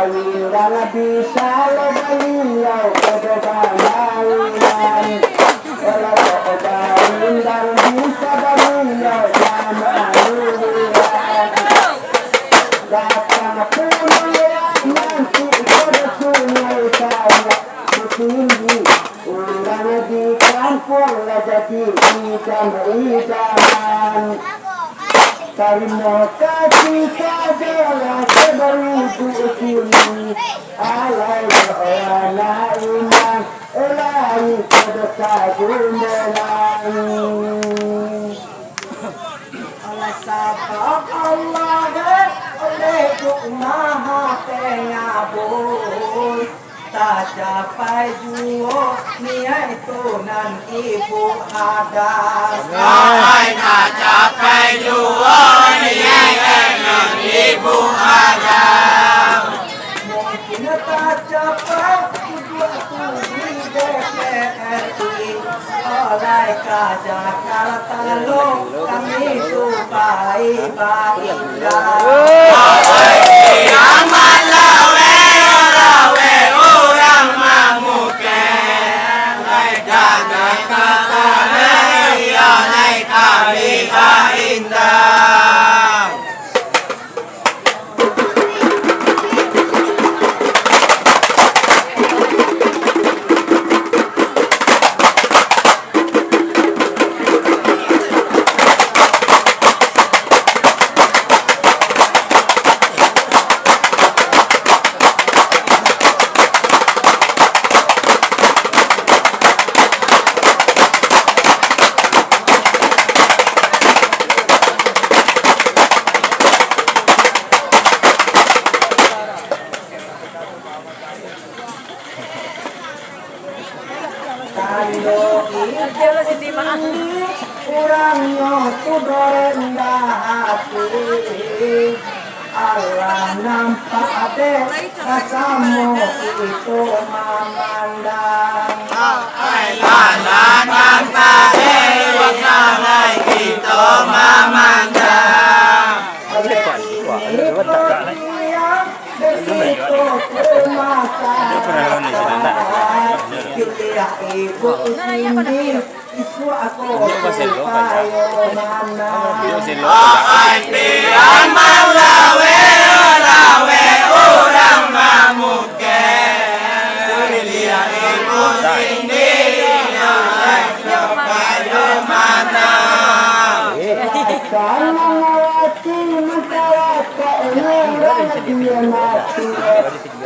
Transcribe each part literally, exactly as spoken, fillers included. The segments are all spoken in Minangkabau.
Rindang bisa lo baliau kodo bamaunan. Kalau kodo rindang bisa baliau bamaunan. Datang pulang ya nanti kodo sungai Sayak Bukini. Urang di kampuang lah jadi idaman-idaman. Tarimo kasih sajolah sabaribu kini. Alai doa nak inang, alai pada sagumbelang. Alah sabab Allah, eh, oleh tu maha pengabul. Tacapai juo niaik tu nan ibu hadang. Sampai tacapai juo niaik nan ibu hadang. Mungkin tacapai duduak tu di D P R I. Alai ka Jakarta lo, kami tu pai baindah. Alai ka Jakarta, alai kami baindah. Tando ijab sini, urangnyo tu rendah hati. Alah nampak dek, samo itu mamandang. Alah nampak dek, samo itu mamandang. Oleh ini kau diam,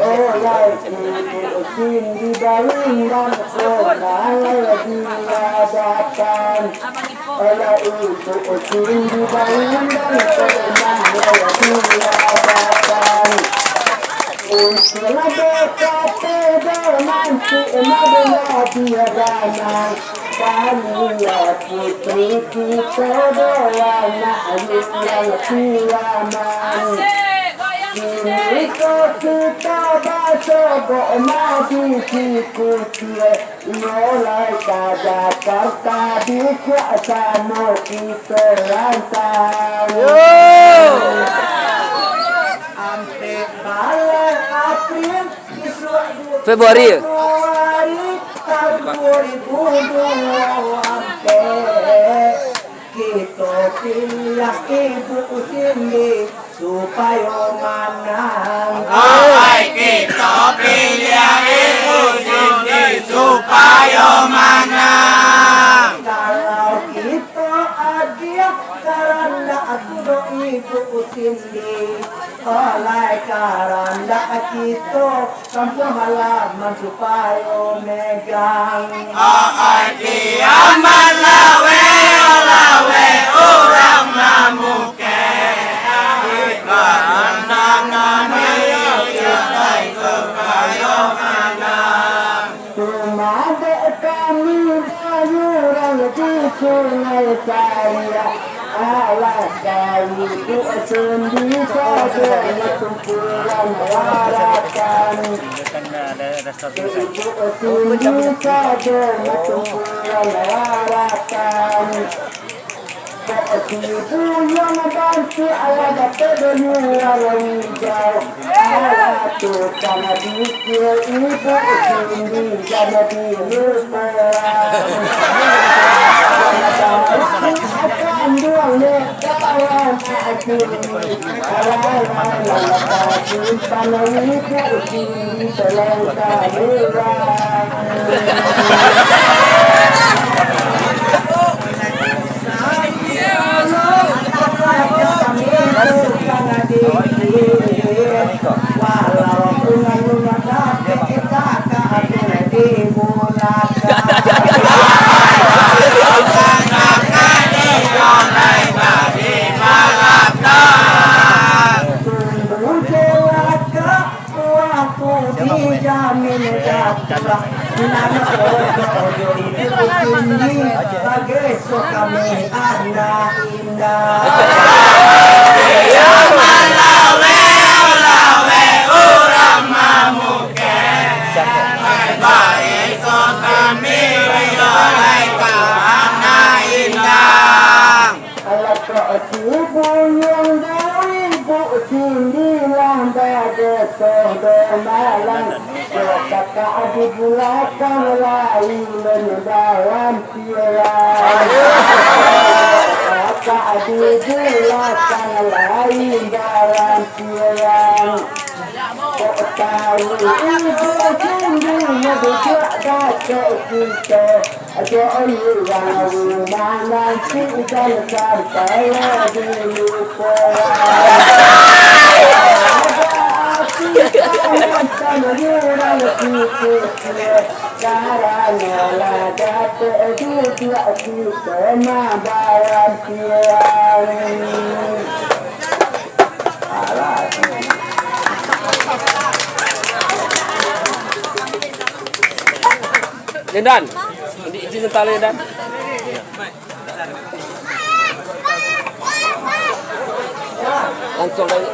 Oleh itu, Ucin di Balimbang, ko malai di hadapan. Oleh itu, Ucin di Balimbang, ko malai di hadapan. Ucin lah berkata, nanti madulah dia danang. Baliau putri kito doa nak ayun yang kiaman. Kini ko kito basobok mah di Cikutie, mulai ka Jakarta bisuak samo kito rantang. Ampek baleh April, Februari. Februari tahun dua ribu dua puluh empat. Kito piliah ibu Cindy supayo manang. Ai, kito piliah ibu Cindy supayo manang. Kalau kito agiah karandak tu do ibu Cindy, oleh karandak kito kampuang halaman supayo megang. Ai, kiamat lawe, lawe urang mamukek. Ai, karandak kami supayo manang. Tumadek kami bayuran di Sungai Sariak, alah kayu tu sendi sajo tumpuan warakan. Ibu sendi sajo tumpuan warakan. Kok si buyuang bantuak alah dapat bayuran hijau, alah Tukang dikira ibu sendiri jadi lupa. Akan dua kawan aku. Kawan lama simpan ibu sendiri tolong kawan. Aku dijamin dapur. Nan ojo-ojo itu sini, bageso kami anak indah. Iyo malawe-lawe urang mamuke, bageso kami iyo lai ka anak indah. Alah kok si buyuang dari bu sindilang bageso do malang. Kok kakak di bulakang lain dalam piran. Kakak di bulakang lain dalam piran. Kok tahu ibu sendiri duduk dacok kito. Ajo urang rumah nanti dan sampai dilupo. Ada ati kawan sama urang kito. Karano lah dapek duduak kito mambawa pian. Alah. Lindan, di izin sebentar, Lindan. Langsung dari